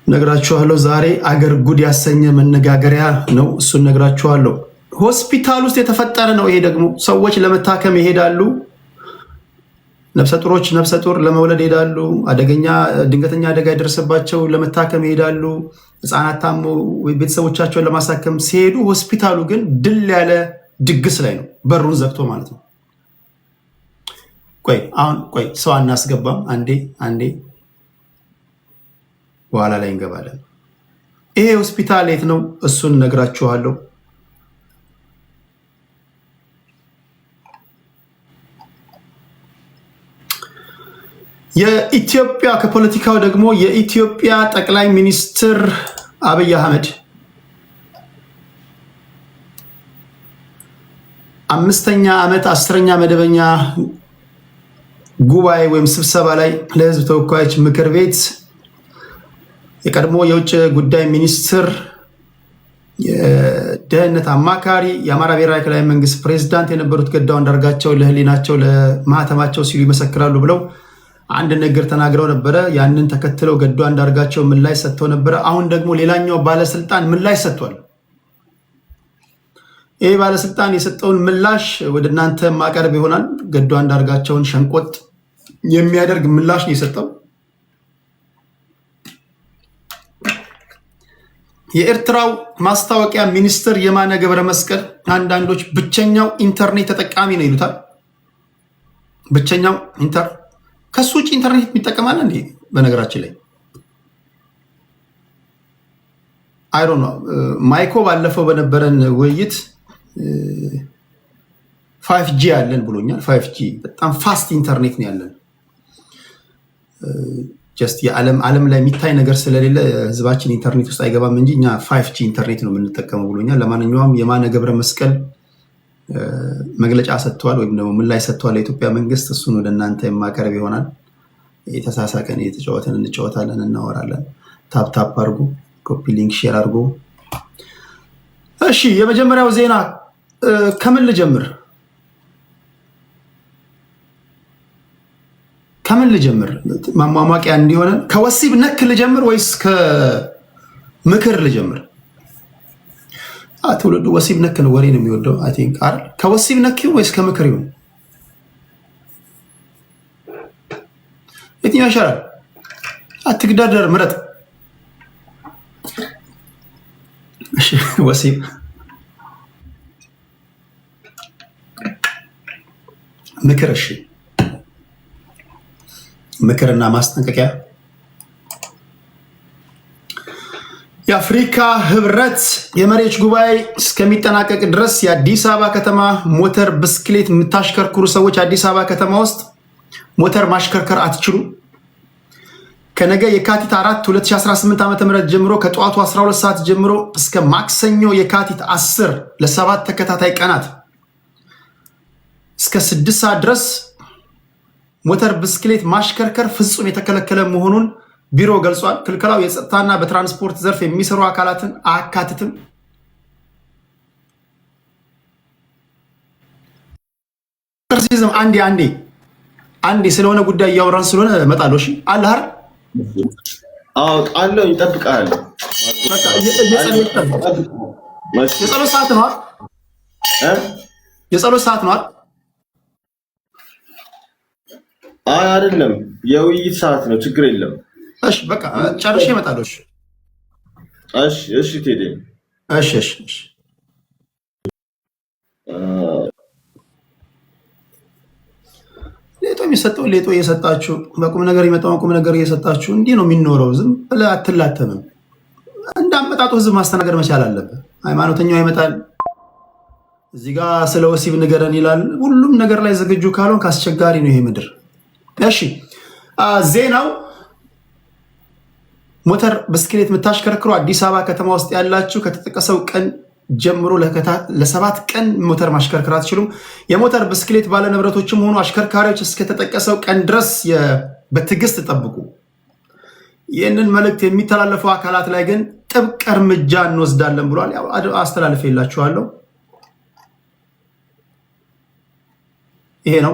ነግራችኋለሁ። ዛሬ አገር ጉድ ያሰኘ መነጋገሪያ ነው። እሱን ነግራችኋለሁ። ሆስፒታል ውስጥ የተፈጠረ ነው። ይሄ ደግሞ ሰዎች ለመታከም ይሄዳሉ። ነፍሰ ጡሮች ነፍሰ ጡር ለመውለድ ይሄዳሉ። አደገኛ ድንገተኛ አደጋ የደረሰባቸው ለመታከም ይሄዳሉ። ሕፃናት ታመው ቤተሰቦቻቸውን ለማሳከም ሲሄዱ ሆስፒታሉ ግን ድል ያለ ድግስ ላይ ነው፣ በሩን ዘግቶ ማለት ነው። ቆይ አሁን ቆይ ሰው አናስገባም። አንዴ አንዴ በኋላ ላይ እንገባለን። ይሄ ሆስፒታል የት ነው? እሱን ነግራችኋለሁ። የኢትዮጵያ ከፖለቲካው ደግሞ የኢትዮጵያ ጠቅላይ ሚኒስትር አብይ አህመድ 5ኛ ዓመት 10ኛ መደበኛ ጉባኤ ወይም ስብሰባ ላይ ለሕዝብ ተወካዮች ምክር ቤት የቀድሞ የውጭ ጉዳይ ሚኒስትር፣ የደህንነት አማካሪ፣ የአማራ ብሔራዊ ክልላዊ መንግስት ፕሬዝዳንት የነበሩት ገዱ አንዳርጋቸው ለህሊናቸው ለማህተማቸው ሲሉ ይመሰክራሉ ብለው አንድ ንግግር ተናግረው ነበረ። ያንን ተከትለው ገዱ አንዳርጋቸው ምላሽ ሰጥተው ነበረ። አሁን ደግሞ ሌላኛው ባለስልጣን ምላሽ ሰጥቷል። ይህ ባለስልጣን የሰጠውን ምላሽ ወደ እናንተ ማቀርብ ይሆናል። ገዱ አንዳርጋቸውን ሸንቆጥ የሚያደርግ ምላሽ ነው የሰጠው። የኤርትራው ማስታወቂያ ሚኒስትር የማነ ገብረ መስቀል አንዳንዶች ብቸኛው ኢንተርኔት ተጠቃሚ ነው ይሉታል። ብቸኛው ከሱ ውጭ ኢንተርኔት የሚጠቀማል እንዴ? በነገራችን ላይ I don't know። ማይኮ ባለፈው በነበረን ውይይት 5G ያለን ብሎኛል። 5G በጣም fast ኢንተርኔት ነው ያለን። Just የዓለም ዓለም ላይ የሚታይ ነገር ስለሌለ ህዝባችን ኢንተርኔት ውስጥ አይገባም እንጂ እኛ 5G ኢንተርኔት ነው የምንጠቀመው ብሎኛል። ለማንኛውም የማነ ገብረ መስቀል መግለጫ ሰጥተዋል ወይም ደግሞ ምላሽ ሰጥተዋል ለኢትዮጵያ መንግስት። እሱን ወደ እናንተ የማቀርብ ይሆናል። የተሳሳቀን እየተጫወትን እንጫወታለን፣ እናወራለን። Tap tap አድርጉ፣ copy link share አድርጉ። እሺ፣ የመጀመሪያው ዜና ከምን ልጀምር? ከምን ልጀምር? ማሟሟቂያ እንዲሆነ ከወሲብ ነክ ልጀምር ወይስ ከምክር ልጀምር? ትውልዱ ወሲብ ነክ ነው ወሬ ነው የሚወደው። I think አይደል? ከወሲብ ነክ ይሁን ወይስ ከምክር ይሁን? የትኛው ይሻላል? አትግዳደር፣ ምረጥ። እሺ፣ ወሲብ ምክር። እሺ፣ ምክርና ማስጠንቀቂያ። የአፍሪካ ህብረት የመሪዎች ጉባኤ እስከሚጠናቀቅ ድረስ የአዲስ አበባ ከተማ ሞተር ብስክሌት የምታሽከርክሩ ሰዎች አዲስ አበባ ከተማ ውስጥ ሞተር ማሽከርከር አትችሉም። ከነገ የካቲት 4 2018 ዓ.ም ጀምሮ ከጠዋቱ 12 ሰዓት ጀምሮ እስከ ማክሰኞ የካቲት 10 ለ7 ተከታታይ ቀናት እስከ 6 ሰዓት ድረስ ሞተር ብስክሌት ማሽከርከር ፍጹም የተከለከለ መሆኑን ቢሮ ገልጿል። ክልከላው የጸጥታና በትራንስፖርት ዘርፍ የሚሰሩ አካላትን አያካትትም። አንዴ አንዴ አንዴ ስለሆነ ጉዳይ እያወራን ስለሆነ እመጣለሁ። እሺ አለ አይደል? አዎ አለው፣ ይጠብቃል። የጸሎት ሰዓት ነው። የጸሎት ሰዓት ነው። አይ አይደለም፣ የውይይት ሰዓት ነው። ችግር የለም። እሺ በቃ ጨርሼ እመጣለሁ። እሺ እሺ፣ እሺ ቴዲ። እሺ፣ እሺ፣ እሺ። ሌጦ የሚሰጠው ሌጦ እየሰጣችሁ በቁም ነገር የመጣውን ቁም ነገር እየሰጣችሁ እንዲህ ነው የሚኖረው። ዝም ብለህ አትላተምም። እንዳመጣጡ ህዝብ ማስተናገድ መቻል አለብህ። ሃይማኖተኛው ይመጣል እዚህ ጋር ስለ ወሲብ ንገረን ይላል። ሁሉም ነገር ላይ ዝግጁ ካልሆን አስቸጋሪ ነው ይሄ ምድር። እሺ ዜናው ሞተር ብስክሌት የምታሽከረክሩ አዲስ አበባ ከተማ ውስጥ ያላችሁ ከተጠቀሰው ቀን ጀምሮ ለ7 ቀን ሞተር ማሽከርከር አትችሉም። የሞተር ብስክሌት ባለንብረቶችም ሆኑ አሽከርካሪዎች እስከተጠቀሰው ቀን ድረስ በትዕግስት ጠብቁ። ይህንን መልእክት የሚተላለፉ አካላት ላይ ግን ጥብቅ እርምጃ እንወስዳለን ብሏል። አስተላልፌላችኋለሁ። ይሄ ነው።